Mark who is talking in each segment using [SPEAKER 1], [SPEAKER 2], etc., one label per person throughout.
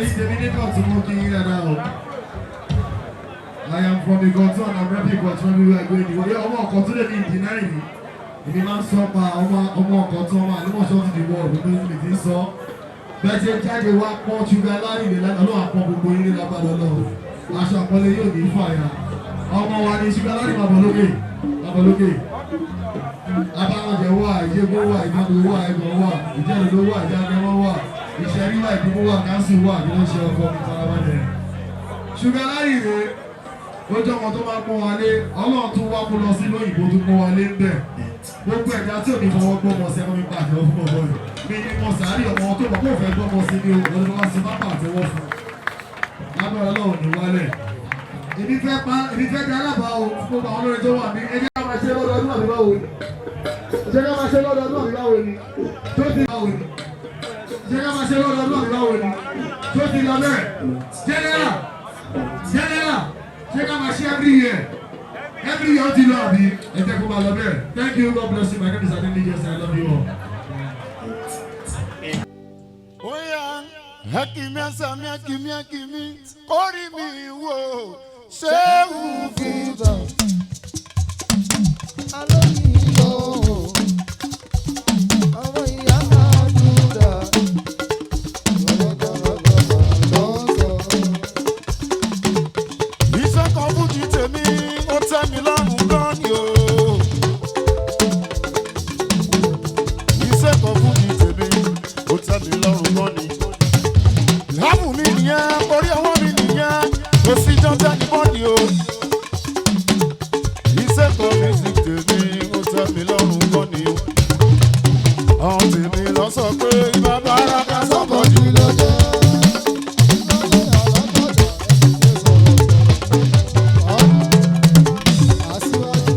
[SPEAKER 1] Ẹ̀yin tèmi ní kóòtù, mú kí yín dáadáa o. I am from Ìkọ̀tún and I'm repping Ìkọ̀tún everywhere I go in the world. Ọmọ Ìkọ̀tún lè ní ìdí náà yìí. Èmi máa ń sọ pa ọmọ ọmọ Ìkọ̀tún, ọmọ Àlímọ̀ṣọ́ ti di world, gbogbo mi ti ń sọ. Bẹ́ẹ̀ ṣe jáde wá pọ́n Sugar Larry lè lánàá, Ọlọ́run àpọ́n gbogbo yín ní lágbàdo lọ́wọ́. Aṣọ àpọ́nlé yóò ní fàyà. Ọmọ wa ni Sugar Larry, máa bọ̀ lókè, máa bọ̀ lókè. Abáwọ̀jẹ̀ wà, Ìjẹ́gbó wà, Ìgbàgbó wà, Ẹ̀gbọ́n wà, Ìjẹ́lódó wà, Ìjágẹ́mọ́ wà, Ìṣẹ́rí wà, Ìdìbò wà, káńsù wà, kí ló ń ṣe ọkọ mi, farabalẹ̀. Sugar Larry rèé, ó jẹ́ ọmọ tó máa pọ́n wa lé. Ọlọ́run tún wá mú lọ sí lóyìnbó, tó pọ́n wa lé ń bẹ̀. Gbogbo ẹ̀dá tí ò ní fọwọ́ gbọ́mọ sí, ẹ̀kọ́ mi pàtẹ́wọ́ fún bọ̀bọ̀ yìí. Mi ní mo sàárì ọmọ tó mọ̀ kó fẹ́ gbọ́mọ sí ni o, wọ́n ti wá sí má pàtẹ́wọ́ fún. Lágbára Ọlọ́run ní wálẹ̀. Èmi fẹ́ pa, èmi fẹ́ di alábàá o fún gbogbo àwọn olórin tó wà ní. Ẹ jẹ́ ká máa ṣe lọ́dọọdún àbí báwo ni? Ṣé ká máa ṣe lọ́dọọdún àbí báwo ni? Tó ti báwo ni? Ṣé ká máa ṣe lọ́dọọdún àbí báwo ni? Tó ti lọ bẹ́ẹ̀. General, general, ṣé ká máa ṣe every year? Every year ó ti lọ àbí? Ẹ jẹ́ kó máa lọ bẹ́ẹ̀. Thank you, God bless you. My name is Adeniyi Jesse. I love you all.
[SPEAKER 2] Oya, hakimi asami hakimi hakimi kórì mi wò ṣéwù fìtà.
[SPEAKER 3] Alóyìnbó, ọmọ ìyá máa dúdà, gbọ̀gbọ̀gbọ̀gbọ̀ ló ń sọ.
[SPEAKER 2] Iṣẹ́ kan fújì tèmi, ó tẹ́ mi lọ́rùn gan ni o. Iṣẹ́ kan fújì tèmi, ó tẹ́ mi lọ́rùn gan ni. Láàmú mi nìyẹn, orí ọwọ́ mi nìyẹn, kò sí jọ́jọ́ ní bọ́ọ̀dì o. Iṣẹ́ kan music tèmi, ó tẹ́ mi lọ́rùn gan ni o. Àwọn tèmi lọ sọ pé bàbá ara sọ́kọ̀ jù.
[SPEAKER 3] Sọ́kọ̀jù ló jẹ́. Ìmọ̀lẹ̀ alákọ̀ọ́jà ẹni tí sọ̀rọ̀ sọ̀rọ̀. Ọ̀hún, aṣíwájú.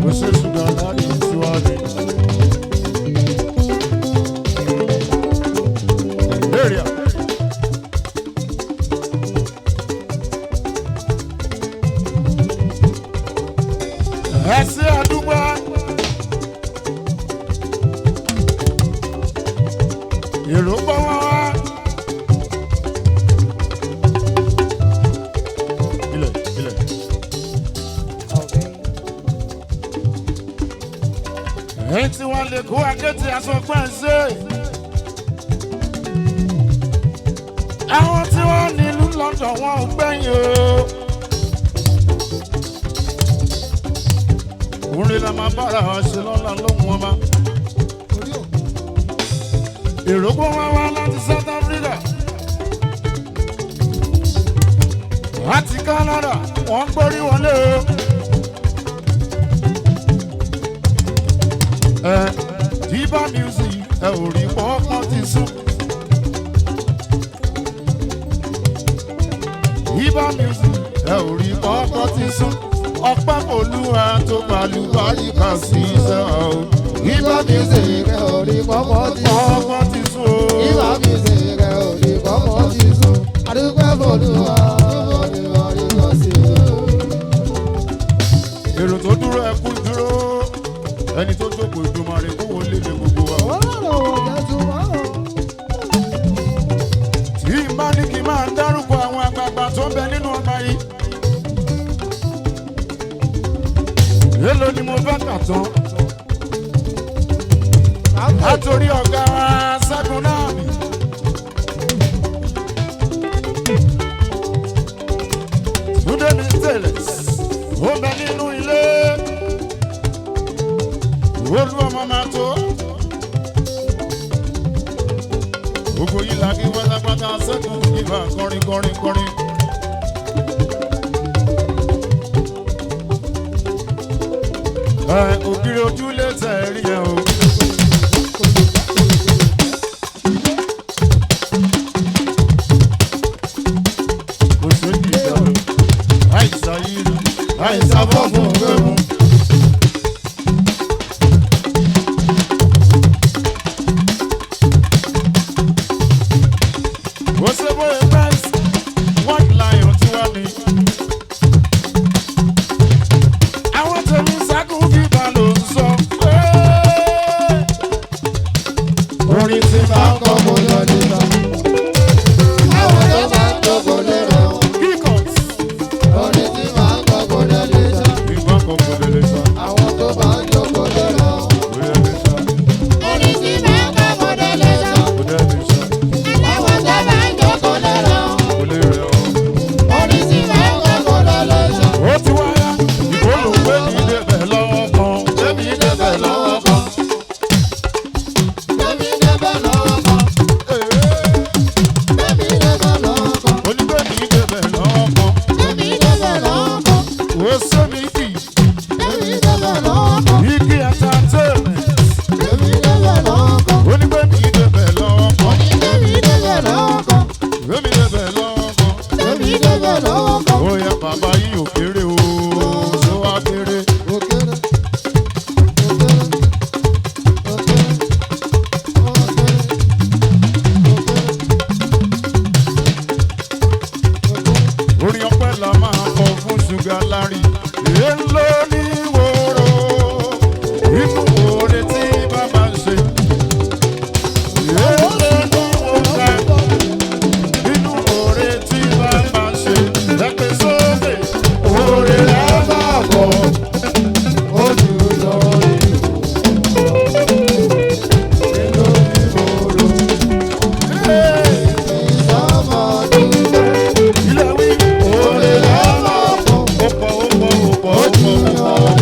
[SPEAKER 2] Mo ṣe Sugar Larry tiwa ni. Area. Ẹ ṣé àdúgbò. Èrò gbọ́ wá wá. Ilẹ̀ ilẹ̀. Ẹ̀yin tí wọ́n lè kó akéètì aṣọ pẹ́ǹsẹ̀. Àwọn tí wọ́n nílùú London, wọn ò gbẹ̀yìn o. Orin la máa bára wa ṣe lọ́la lóhùn ọba.
[SPEAKER 3] Orí òkú.
[SPEAKER 2] Èrò kó wá wá láti South Africa. Láti Canada, wọ́n gbórí wọlé o. Ẹ Diva Music, ẹ ò rí pọ́npọ́n ti sún. Diva Music, ẹ ò rí pọ́npọ́n ti sún. Ọpẹ́ Olúwa tó balùbáríkà sí iṣẹ́ o.
[SPEAKER 3] Ìbá music ẹ ò rí pọ́pọ́ ti sùn.
[SPEAKER 2] Pọ́npọ́n ti sún o.
[SPEAKER 3] Ìbá music ẹ ò rí pọ́pọ́ ti sùn. Àdúgbò fòlùwà fòlùwà sí i.
[SPEAKER 2] Èrò tó dúró, ẹ kú dúró. Ẹni tó jókòó, Ìdùmarè kó wọlé lé gbogbo wa.
[SPEAKER 3] Ọlọ́run ò jẹ́ tún mọ́.
[SPEAKER 2] Tí n bá ní kí n máa dárúkọ àwọn àgbààgbà tó ń bẹ nínú ọgbà yìí, èló ni mo fẹ́ kà tán? Látòrí ọ̀gá wa Ṣẹ́gun náà mi. Túndé mi Stainless, ó bẹ nínú ilé. Olú ọmọ máa tó. Gbogbo yìí la kí pátápátá. Ṣẹ́gun ìbá kọrin kọrin kọrin. Ẹ ògiri ojúlé tẹ̀ rí ẹ o. Kò sódì ìjà o. Àìsàn yìí, àìsàn fọ́fún gbẹ̀mú. Ó ṣe bóyá bẹ́ẹ̀sì White Lion tí wá ní. Ó sẹ́mi kì
[SPEAKER 3] Èmi débẹ̀ lọ́wọ́ kan.
[SPEAKER 2] Igi entertainment.
[SPEAKER 3] Èmi débẹ̀ lọ́wọ́ kan.
[SPEAKER 2] Ó ní pé mi débẹ̀ lọ́wọ́ kan.
[SPEAKER 3] Èmi débẹ̀ lọ́wọ́ kan.
[SPEAKER 2] Èmi débẹ̀ lọ́wọ́ kan.
[SPEAKER 3] Èmi débẹ̀ lọ́wọ́ kan.
[SPEAKER 2] Ó yẹ bàbá yìí ò kéré o, ṣó wá kéré.
[SPEAKER 3] Òkèrè. Òkèrè. Òkèrè. Òkèrè. Òkèrè.
[SPEAKER 2] Orin ọpẹ́ la máa kọ fún Sugar Larry. Èló ní wòrò, inú oore tí bàbá ń ṣe. Èló ní wòrò, inú oore tí bàbá ń ṣe. Lẹ́pẹ̀ sókè, oore rẹ̀ bá bọ̀.
[SPEAKER 3] Ojú lọ rí o. Ìsọmọdún.
[SPEAKER 2] Ilé wí, oore rẹ̀ bá bọ̀. Ó pọ̀, ó pọ̀, ó pọ̀, ó pọ̀, ó pọ̀.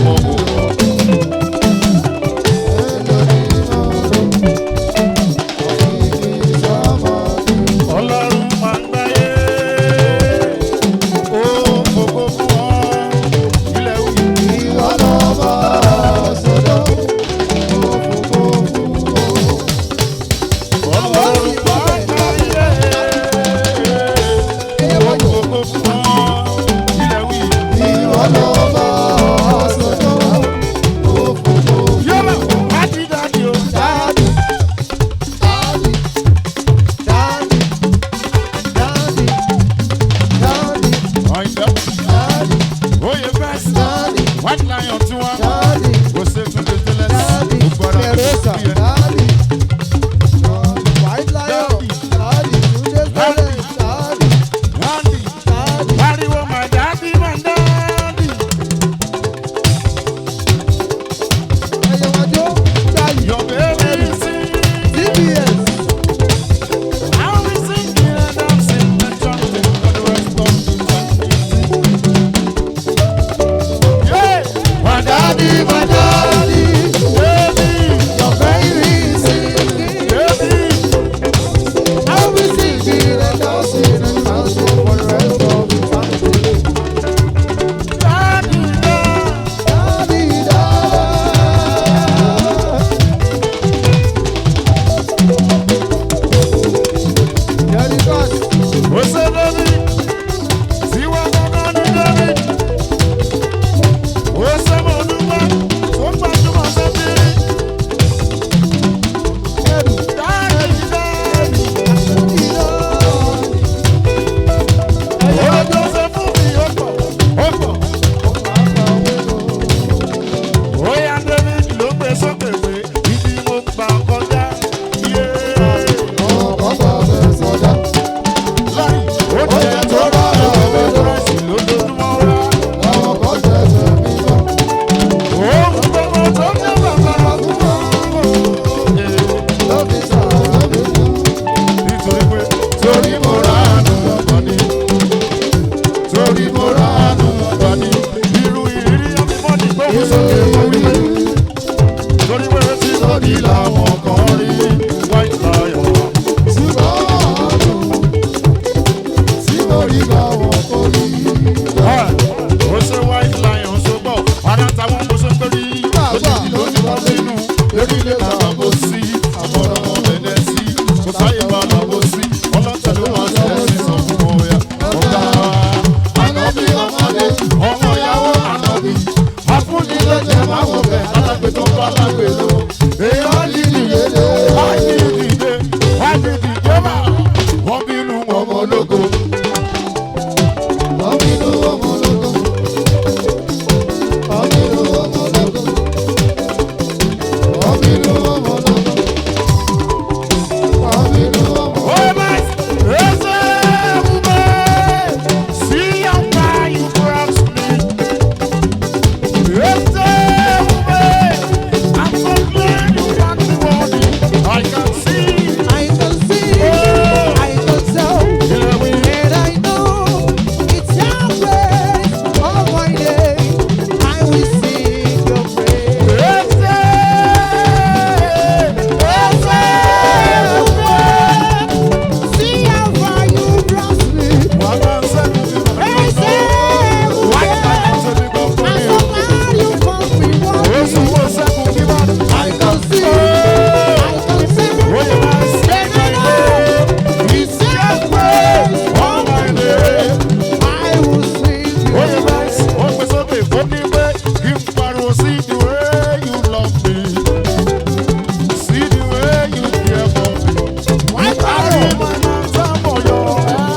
[SPEAKER 2] Ó ní pé kí n pariwo, "See the way you love me. See the way you care for me. You carry my matter for your head.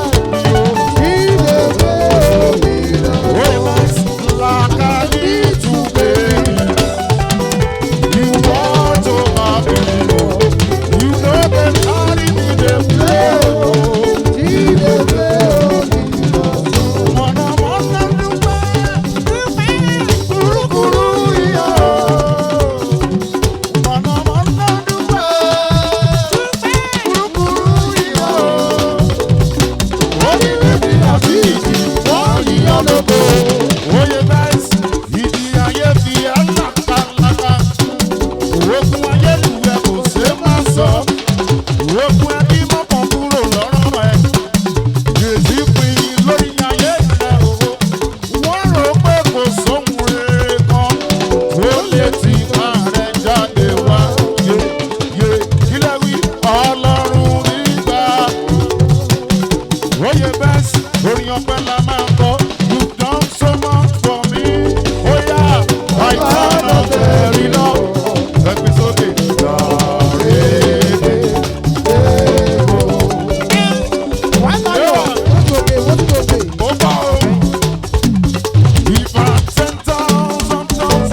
[SPEAKER 2] Oh, nice, like a little baby. You want over me. You know they carry me, they play. Mọ̀nàmọ́ná dúpẹ́, kúrúkúrú iyọ̀. Mọ̀nàmọ́ná dúpẹ́, kúrúkúrú iyọ̀. Orí bíbí àbí ìdí, wọ́n yíyọ́ lógo. Oyè bẹ́ẹ̀sì, ìdí ayé fi ẹ́ lápálápá. Ogun ayé lùwẹ̀ kò ṣeé má sọ. Ogun ẹbí mọ́kàn kúrò lọ́rọ̀ ẹ̀. Jèjì pin lórí ayé rẹ̀ o. Wọ́n rò pé kò sóhun rere kan tó lè ti máa rẹ̀ jáde wá. Yé yé kílẹ̀ wí Ọlọ́run nígbà. Oyè bẹ́ẹ̀sì, orin ọpẹ́ la máa ń kọ. You done so much for me. Oya, I cannot tell enough. Ẹgbẹ́ sókè. Dàrẹ́dẹ́. Ó bá o. If I 10,000 tongues,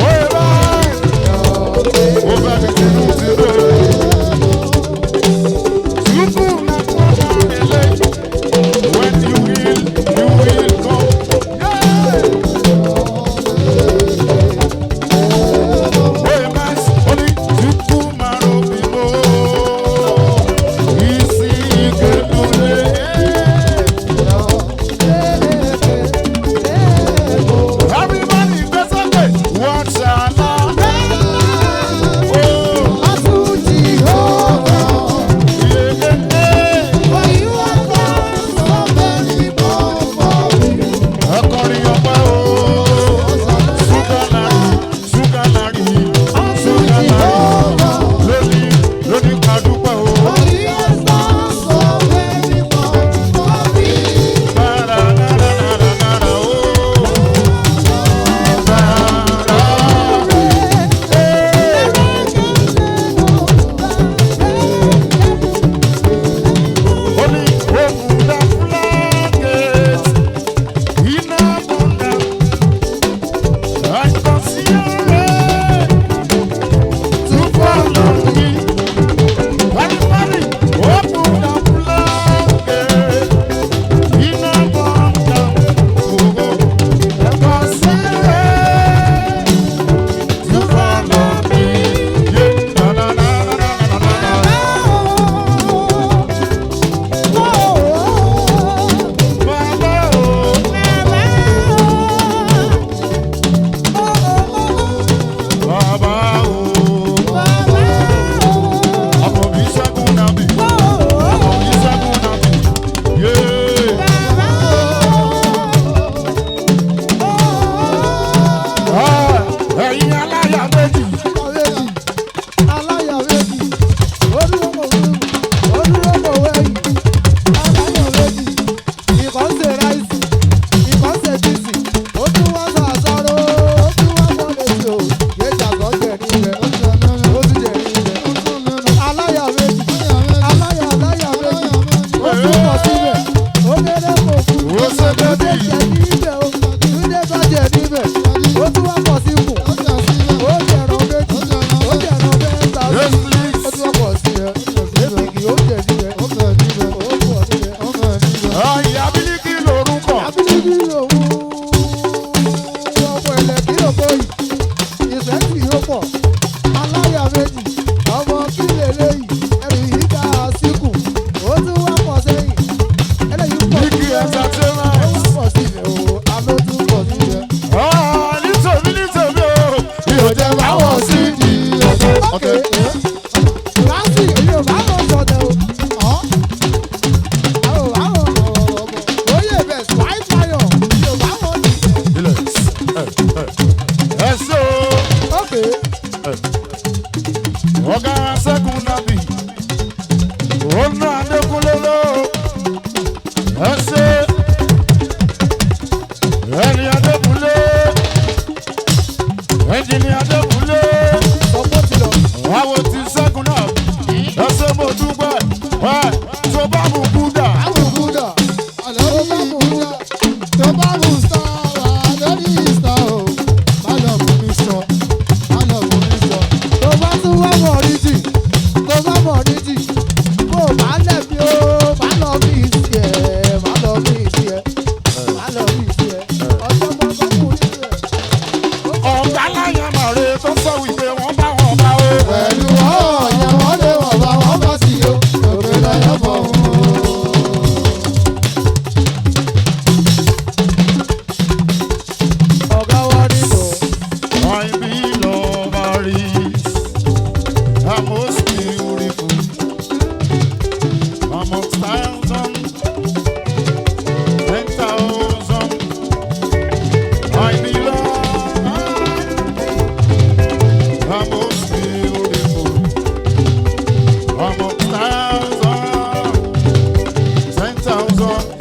[SPEAKER 2] oye báyìí. Ó bá mi tinú tinú. Chukwu na kwada ele. When you heal, you will come. Yeah. Oye báyìí, ó ní Chukwu mara obi mo. Isi ike lule. Everybody gbé sókè. What shall I Oh, yeah, yeah. Akọrin ọpẹ́ o. Ṣúgà lárí, ṣúgà lárí, ṣúgà lárí. Lóní lóní ká dúpẹ́ o. Bára nára nára nára o. Bára. Ó ní òkúta fúlágẹ̀tì, iná bọ̀dà, àìkọsílẹ̀ túbọ̀ lórí. Everybody, òkúta fúlágẹ̀tì, iná bọ̀dà, àìkọsílẹ̀ túbọ̀ lórí. Yé, na na na na na na na na. Bàbá o. Bàbá o, àkànbí ṣẹ́gun nàbì, àkànbí ṣẹ́gun nàbì, yéé. Ah, ẹ̀yin aláya méjì, ó ṣe bébì,
[SPEAKER 3] Ó tún wá pọ̀ sí kù, ó jẹ̀rọ méjì, ó jẹ̀rọ mẹ́ta, ó
[SPEAKER 2] Netflix,
[SPEAKER 3] tún wá pọ̀ sí ẹ, èpìkì ó jẹ̀ níbẹ̀, ó pọ̀ níbẹ̀.
[SPEAKER 2] àyà bílíkì lórúkọ,
[SPEAKER 3] Abílíbí òun ọmọ ẹ̀lẹ̀ kí ló kó yìí, ìfẹ́ sì yóò pọ̀, aláya méjì, ọmọ kí lélẹ́yìí, ẹrù yìí ká síkù, ó tún wá pọ̀ sẹ́yìn, eléyìí pọ̀
[SPEAKER 2] Bílíkì
[SPEAKER 3] síbẹ̀, ó
[SPEAKER 2] entertainment.
[SPEAKER 3] wá pọ̀ síbẹ̀ o, àló tún pọ̀ síbẹ̀.
[SPEAKER 2] Ah, nítòmí nítòmí o, mi ò jẹ́ báwọn sí di ọ̀tẹ̀ ọ̀tẹ̀.
[SPEAKER 3] Láti èmi ò bá wọn sọ̀tẹ̀ o. Ọ̀ àwọn ò bá wọn. Tó bá mú sá, tó bá mú sá wà lórí ìsá o. Má lọ mú mi sọ, má lọ mú mi sọ. Tó bá tún wá mọ̀ ríjì, tó bá mọ̀ ríjì, kó o má lẹ̀bi o, má lọ bí ìsì ẹ̀, má lọ bí ìsì ẹ̀, má lọ bí ìsì ẹ̀. Ọjọ́ mọ́ bá mú ìsì ẹ̀.
[SPEAKER 2] Ọ̀gá láyà màre tó sọ wípé wọ́n bá wọn bá o.
[SPEAKER 3] Pẹ̀lú ọ̀yàn wọ́n lé wọ̀n bá wọ́n bá sí o, òkè lọ́yọ̀ fọ̀ wọ́n. Ọ̀gá wa ní kò.
[SPEAKER 2] I be lover is the most beautiful amongst thousand, 10,000. I be lover, the most beautiful amongst thousand, 10,000.